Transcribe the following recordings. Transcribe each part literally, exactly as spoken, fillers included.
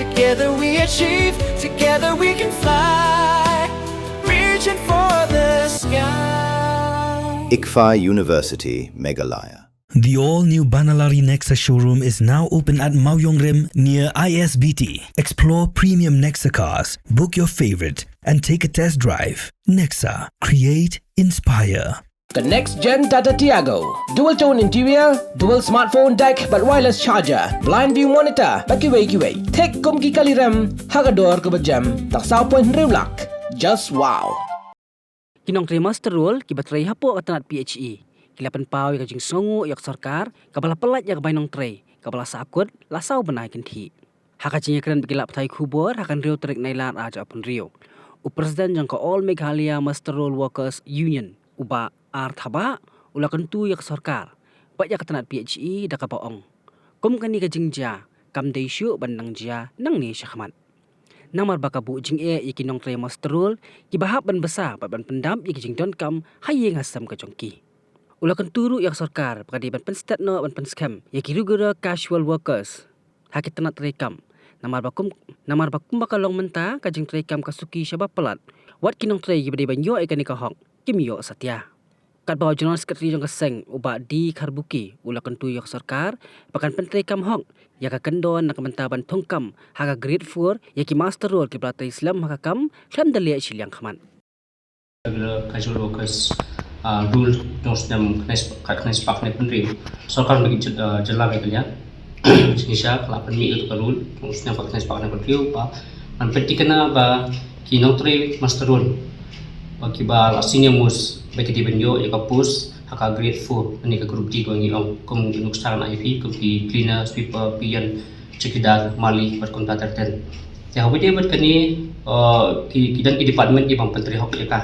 Together we achieve, together we can fly. Reaching for the sky. ICFAI University, Meghalaya. The all new Banalari Nexa showroom is now open at Mawiongrim near I S B T. Explore premium Nexa cars, book your favorite, and take a test drive. Nexa, create, inspire. The next gen Tata Tiago. Dual tone interior, dual smartphone deck bad wireless charger, blind view monitor bad kiwei kiwei. Thik kum ki kali rem ha ka dor kaba jem tang saw point hynriew lak. Just wow. Ki nongtrei muster roll kiba trei hapoh ka tnat P H E ki la pynpaw ïa ka jingsngewnguh ïa ka sorkar kaba la pyllait ïa ka bai nongtrei kaba la sahkut la saw bnai kynthih. Ha ka jingïakren bad ki lad pathai khubor ha ka hynriew tarik Nailar ar hajar arphew hynriew, u President jong ka All Meghalaya Muster Roll Workers Union, u Bah R Thabah, u la kyntu ïa ka sorkar bad ïa ka tnat P H E da kaba ong, kum kane ka jingjia kam dei shuh ban nang jia nangne shakhmat. Namar ba ka buh jingeh ïa ki nongtrei muster roll kiba hap ban bsa bad ban pyndap ïa ki jingdonkam ha ïing ha sem ka jong ki. U la kyntu ruh ïa ka sorkar ba ka dei ban pynstet noh ban pynskhem ïa ki regular casual workers ha ki tnat treikam. Namar ba kum namar ba kumba ka long mynta ka jingtreikam ka suki shaba palat, wat ki nongtrei kiba dei ban ïoh ïa kane ka hok kim ïoh satia. Katba u General Secretary jong ka seng, u Bah D Kharbuki, u la kyntu ïa ka sorkar ba kan pyntreikam hok ïa ka kyndon na ka bynta ban thung kam ha ka grade four ïa ki muster roll kiba la trei slem ha ka kam khlem da leh shiliang khmat. Regular casual workers, ah, rule jong u snem khyndai spah khyndai spah khyndai phew hynriew. Sorkar Meghalaya, ah, jylla Meghalaya, jingshisha ka la pynmih ïa ka rule jong u snem khyndai spah khyndai phew hynriew ba ban pynthikna ba ki nongtrei muster roll ba kiba la senior most ba ki dei ban ïoh ïa ka post ha ka grade four, lane ka group D kaba ngi ong, kum ki nuksa na I P, kum ki cleaner, sweeper, peon, chowkidar, mali bad kumta ter ter. Te ha kaba ïadei bad kane, uh, ki, ki don ki department kiba ym pyntrei hok ïa ka.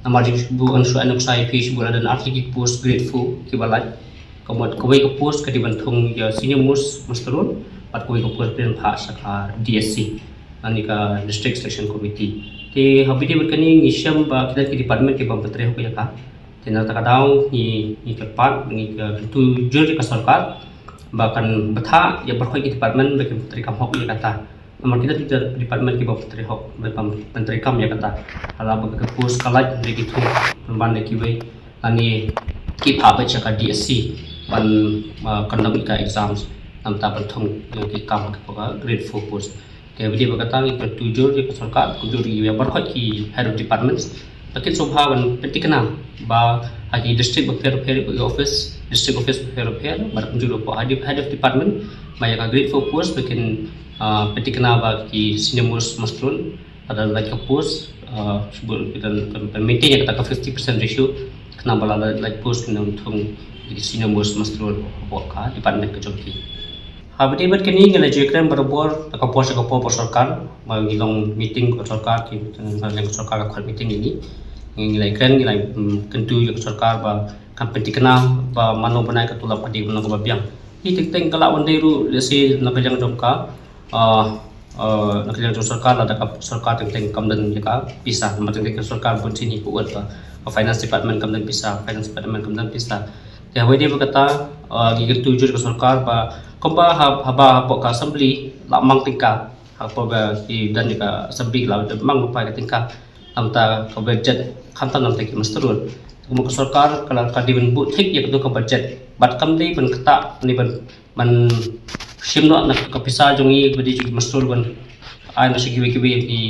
Namar jong shu buh, shu buh nuksa I P, shu buh la don ar tylli ki post grade four kiba lait. Ka mut kawei ka post ka dei ban thung ïa senior most muster roll bad kawei ka post ka dei ban phah sha ka D S C, lane ka District Selection Committee. Te ha kaba ïadei bad kane ngi shem ba ki don ki department kiba ym pyntrei hok ïa ka. Te na kata ka daw ngi, ngi kyrpad, ngi kyntu jur ïa ka sorkar ba kan bthah ïa baroh ki department ba kin pyntreikam hok ïa kata. Namar ki don ki department kiba ym pyntrei hok, ba ym pyntreikam ïa kata. Lada ba ka post ka lait, hynrei ki thung pynban da kiwei, lane ki phah beit sha ka D S C ban, ah, conduct ïa ka exams, namar ban thung ïa ki kam kiba ka grade four post. Te ha kaba ïadei bad kata ngi kyntu jur ïa ka sorkar, kumjuh ïa baroh ki head of departments ba kin sngewbha ban pynthikna ba ha ki district bapher bapher, ki office, district office bapher bapher, bad kumjuh ruh ha ki head of department ba ïa ka grade four post ba kin, ah, pynthikna ba ki senior most muster roll lada lait ka post, ah, shu buh, ki don, kan, kan maintain ïa kata ka fifty percent ratio, khnang ba lada lait post kin ym thung ïa ki senior most muster roll hapoh ka department ka jong ki. Ha kaba ïadei bad kane ngi la ju ïakren barabor na ka por sha ka por bad sorkar, ba ngi long meeting bad sorkar, ki, ka sorkar ka khot meeting ïa ngi. Ngi, ngi la ïakren, ngi la, mm, kyntu ïa ka sorkar ba kan pynthikna ba mano bnai ka tulop ka dei ban long kaba biang. Hi teng teng ka lah ban dei ruh lehse na ka liang jong ka, ah, ah, na ka liang jong sorkar, lada ka sorkar teng teng kam don ïa ka pisa, namar teng teng ka sorkar bun sien hi ka ud ba ka finance department kam don pisa, finance department kam don pisa. Te ha kaba ïadei bad kata, ah, ngi kyntu jur ïa ka sorkar ba kumba ha, haba hapoh ka assembly la mang tyngka, hapoh ba ki don ïa ka assembly la don mang lypa ïa ka tyngka, namar ka budget khamtam namar ki muster roll. Kumba ka sorkar ka la, ka dei ban buh thik ïa katu ka budget bad kam dei ban ktah ne ban, ban shim noh na ka pisa jong ngi ba dei jong ki muster roll ban ai noh sha kiwei kiwei ki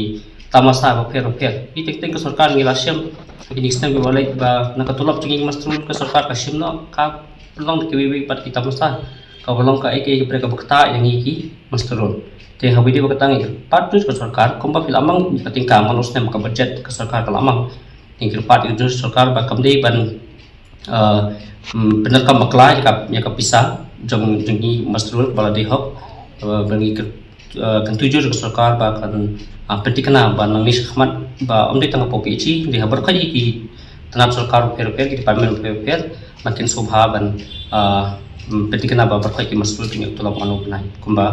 tamasa bapher bapher. Hi teng teng ka sorkar ngi la shem ha kine ki snem kiba leit ba na ka tulop jong ngi ki muster roll ka sorkar ka shim noh, ka pynlong da kiwei kiwei pat ki tamasa, kaba long kaei kaei kaba ktah ïa ngi ki muster roll. Te ha kaba ïadei bad kata ngi kyrpad ruh ka sorkar kumba phi la mang ka tyngka man u snem ka budget ka sorkar ka la mang. Ngi kyrpad ïa ka sorkar ba kam dei ban, ah, mm, pyndonkam bakla ïa ka, ïa ka pisa jong, jong ngi muster roll ba la dei hok, ah, ba ngi kyr-, ah, kyntu jur ïa ka sorkar ba kan, ah, pynthikna ba nangne shakhmat ba ym dei tang hapoh P H E, hynrei ha baroh ki tnat sorkar bapher bapher, ki department bapher bapher, ba kin sngewbha ban, ah, mm, pynthikna ba baroh ki muster roll kin ïoh tulop mano bnai kumba,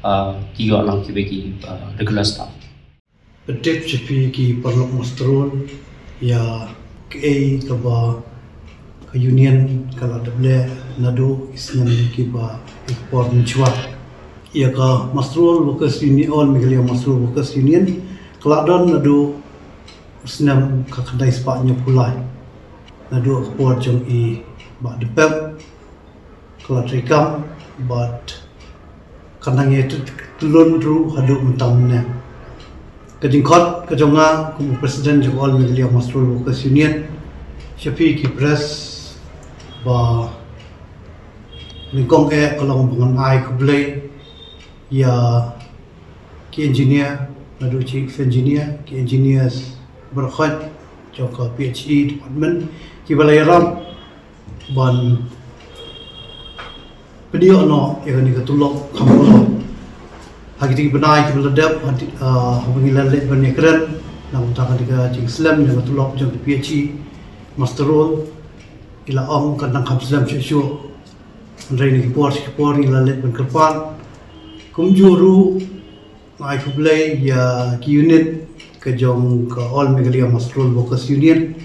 ah, ki ïoh lang kiwei ki, ah, regular staff. Pyntip sha phi ki paralok muster roll ïa kaei kaba ka union ka la dep leh naduh ki snem kiba, ki por mynshuwa. Ïa ka Muster Roll Workers Union, All Meghalaya Muster Roll Workers Union, ka la don naduh u snem khatkhyndai spah hynñiewphew lai. Naduh ka por jong i Bah Depep, ka la treikam, bad ka nang ïa tylli tylli ruh haduh mynta mynne. Ka jingkhot ka jong nga kum u President jong All Meghalaya Muster Roll Workers Union, sha phi ki press, ba nyngkong eh ka long ba ngan ai khublei ïa ki engineer, naduh chief engineer, ki engineers baroh khoit jong ka P H E department, kiba la ïarap ban pynïoh noh ïa kane ka tulop kham pynlong. Ha kitei ki bnai kiba la dep, ha, ah, haba ngi la leit ban ïakren, na ka bynta kane ka jingslem ïa ka tulop jong ka P H E Muster Roll, ngi la ong kan nang kham slem shuh shuh. Hynrei na ki por sha ki por ngi la leit ban kyrpad. Kumjuh ruh nga ai khublei ïa ki unit ka jong ka All Meghalaya Muster Roll Workers Union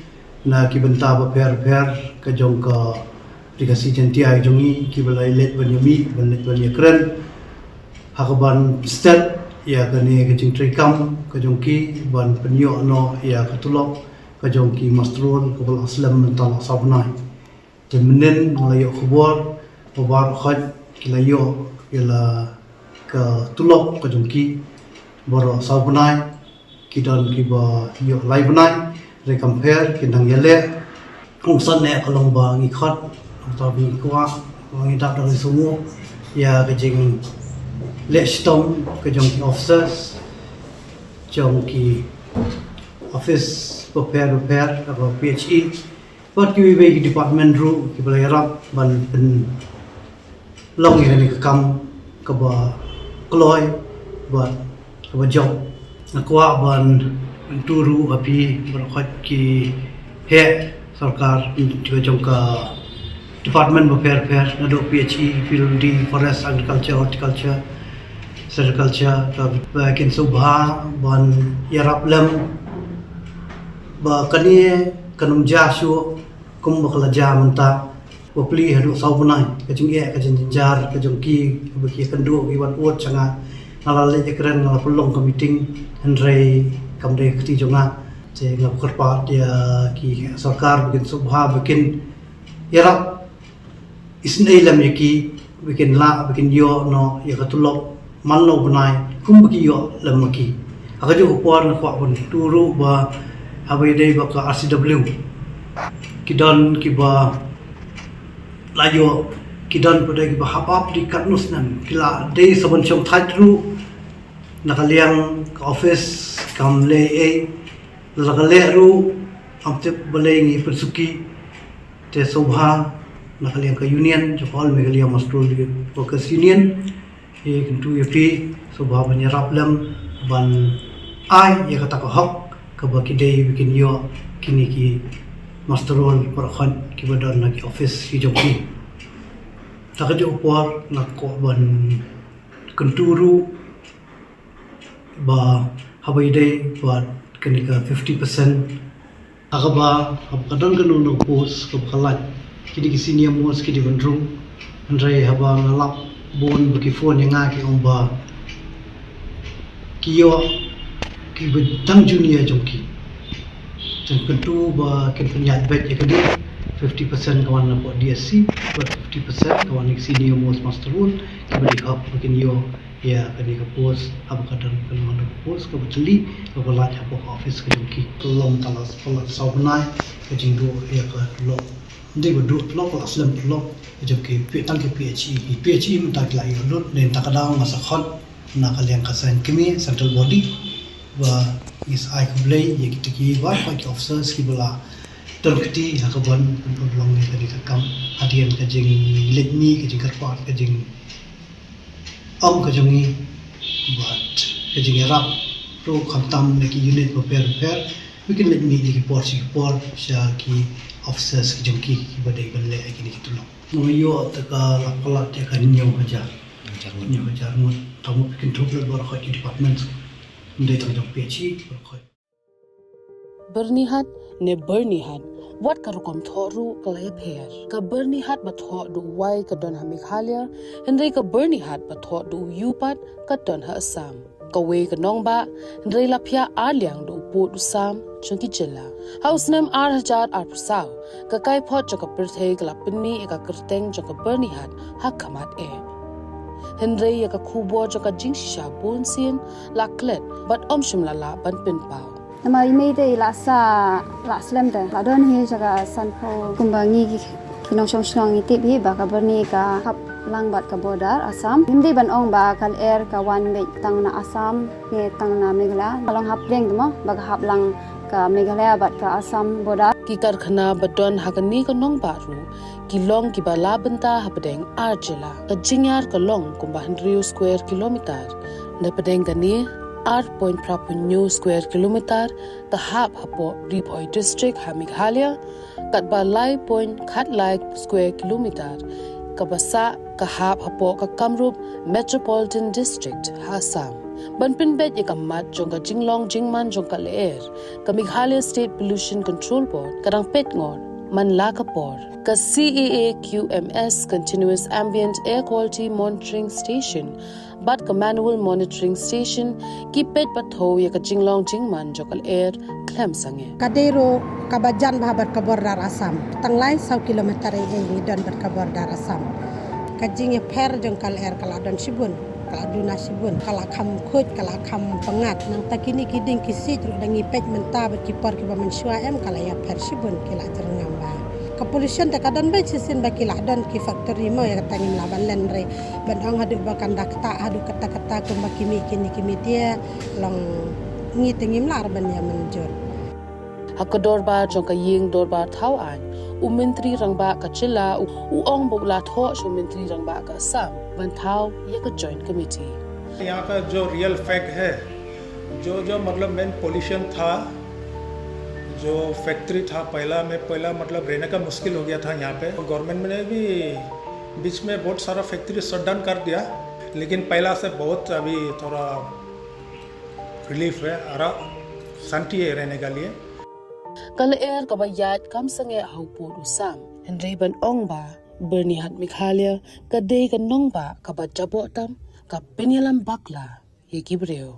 na ki bynta bapher bapher ka jong ka Ri Khasi Jaiñtia jong ngi, kiba la leit ban ïamih, ban leit ban ïakren, ha kaban pynstet ïa kane ka jingtreikam ka jong ki ban pynïoh noh ïa ka tulop ka jong ki Muster Roll kaba la slem mynta la saw bnai. Te mynnin nga la ïoh khubor ba baroh khoit ki la ïoh ïa la ka tulop ka jong ki baroh saw bnai, ki don kiba ïoh lai bnai, hynrei kam pher ki nang ïaleh. Kongsan eh ka long ba ngi khot, nangta ba ngi kwah, ba ngi dap da ka jingsngew ïa ka jingleh shitom ka jong ki officers jong ki office bapher bapher, ka P H E, bad kiwei kiwei ki department ruh kiba la ïarap ban pynlong ïa kane ka kam kaba kloi bad kaba jop. Nga kwah ban kyntu ruh ha phi baroh khoit ki heh sorkar, ki jong ka department bapher bapher, naduh P H E, P W D, Forest, Agriculture, Horticulture, Sericulture, ka ba kin sngewbha ban ïarap lem ba kane kan ym jia shuh kumba ka la jia mynta, ba plie haduh saw bnai, ka jingeh ka jingjynjar ka jong ki, ba ki ïakynduh, ki wan ud sha nga. Nga la leit ïakren, nga la pynlong ka meeting, hynrei kam dei ka kti jong nga. Te nga kyrpad ïa ki sorkar ba kin sngewbha, ba kin ïarap isynei lem ïa ki, ba kin lah, ba kin ïoh noh ïa ka tulop man la u bnai kumba ki ïoh lem ma ki. Ha kajuh ka por nga kwah ban kyntu ruh ba haba ïadei bad ka R C W, ki don kiba la ïoh, ki don pat de kiba hap ap dei katno snem, ki la dei sa ban shong thait ruh. Na ka liang ka office kam leh ei ei, la ka leh ruh kam tip balei ngi pynsuki. Te sngewbha na ka liang ka union jong ka All Meghalaya Muster Roll Workers Union, ïa kyntu ïa phi, sngewbha ban ïarap lem ban ai ïa kata ka hok kaba ki dei ba kin ïoh kine ki muster roll baroh khoit kiba don na ki office ki jong ki. Ha kajuh ka por nga kwah ban kyntu ruh ba haba ïadei bad kane ka fifty percent, ha kaba, haba ka don kano kano ka post kaba ka lait kine ki senior most ki dei ban rung. Hynrei haba nga lap bun ba ki phone ïa nga ki ong ba ki ïoh kiba dang junior jong ki. Te nga kyntu ba kin pynïaid beit ïa kane, fifty percent ka wan na pdeng D S C bad fifty percent ka wan na ki senior most muster roll kiba dei hok ba kin ïoh ïa kane ka post, haba ka don kano kano ka post kaba tylli kaba lait hapoh ka office ka jong ki. Ka long tang la palat saw bnai ka jingduh ïa ka tulop. Ym dei ba duh tulop, ka la slem tulop ka jong ki, phi tang ki P H E, ki P H E mynta ki la ïoh lut. Dei mynta ka daw nga sa khot na ka liang ka seng kmie, central body, ba ngi sa ai khublei ïa kita ki baroh ki officers kiba la don kti ha kaban pynlong ïa kane ka kam hadien ka jingleit mih, ka jingkyrpad, ka jing ong ka jong ngi bad ka jingïarap ruh khamtam na ki unit bapher bapher, ba kin leit mih na ki por sha ki por sha ki officers ki jong ki kiba dei ban leh ïa kine ki tulop. Nga ïoh te ka la palat ïa ka hynñiew hajar. Hynñiew hajar ngut. Tang ba phi kynthup lut baroh khoit ki department. Ym dei tang jong P H E baroh khoit. Byrnihat ne Byrnihat, Wat ka rukom thoh ruh ka la ïapher. Ka Byrnihat ba thoh da u Y ka don ha Meghalaya, hynrei ka Byrnihat ba thoh da u U pat ka don ha Assam. Kawei ka nongbah, hynrei la phiah arliang da u pud u sam jong ki jylla. Ha u snem ar hajar arphew saw, ka kaiphod jong ka pyrthei ka la pynmih ïa ka kyrteng jong ka Byrnihat ha khmat eh. Hynrei ïa ka khubor jong ka jingshisha bunsien la klet bad ym shym la lah ban pynpaw. Namar i mei te i la sah, la slem te. La don hi jaka sanphew, kumba ngi ki, ki nongshong shnong ngi tip hi ba ka Byrni ka hap lang bad ka border Assam. Ngim dei ban ong ba ka lyer ka wan beit tang na Assam ne tang na Meghalaya. Ka long hapdeng te mo ba ka hap lang ka Meghalaya bad ka Assam border. Ki karkhana ba don ha kane ka nongbah ruh ki long kiba la bynta hapdeng ar jylla. Ka Jynjar ka long kumba hynriew square kilometer. Napdeng kane, ar point phra phew hynñiew square kilometer ka hap hapoh Ri Bhoi District ha Meghalaya, katba lai point khatlai square kilometer kaba sah ka hap hapoh ka Kamrup Metropolitan District ha Assam. Ban pynbeit ïa ka mat jong ka jinglong jingman jong ka lyer, ka Meghalaya State Pollution Control Board ka dang peit ngor man la ka por. Ka C A A Q M S, Continuous Ambient Air Quality Monitoring Station bad ka Manual Monitoring Station, ki peit pathew ïa ka jinglong jingman jong ka lyer khlem sangeh. Ka dei ruh kaba jan bha bad ka border Assam. Tang lai saw kilometer ei ei ngi don bad ka border Assam. Ka jingïapher jong ka lyer ka la don shibun, ka la duna shibun, ka la kham khuid, ka la kham pyngngad. Nangta kine ki dieng ki siej ruh da ngi peit mynta bad ki por kiba mynshuwa em ka la ïapher shibun, ki la jyrngam bha. Ka pollution te ka don beit shisien ba ki la don ki factory mo, ïa kata ngim lah ban len re. Ban ong haduh ba kan da ktah haduh katta katta kumba ki mih kine ki media, long ngi te ngim lah re ban ïa mynjur. Ha ka dorbar jong ka ïing dorbar thaw aiñ, u Myntri Rangbah ka jylla u, u ong ba u la thoh sha u Myntri Rangbah ka Assam ban thaw ïa ka Joint Committee. यहाँ का जो रियल फैक्ट है, जो जो मतलब मेन पोल्यूशन था, जो फैक्ट्री था पहला में, पहला मतलब रहने का मुश्किल हो गया था यहाँ पे। गवर्नमेंट ने भी बीच में बहुत सारा फैक्ट्री शटडाउन कर दिया, लेकिन पहला से बहुत अभी थोड़ा रिलीफ है, आराम, शांति है रहने के लिए। Ka lyer kaba ïaid kam sangeh ha u pud u sam, hynrei ban ong ba Byrnihat Meghalaya ka dei ka nongbah kaba jaboh tam, ka pynïalam bakla ïa ki briew.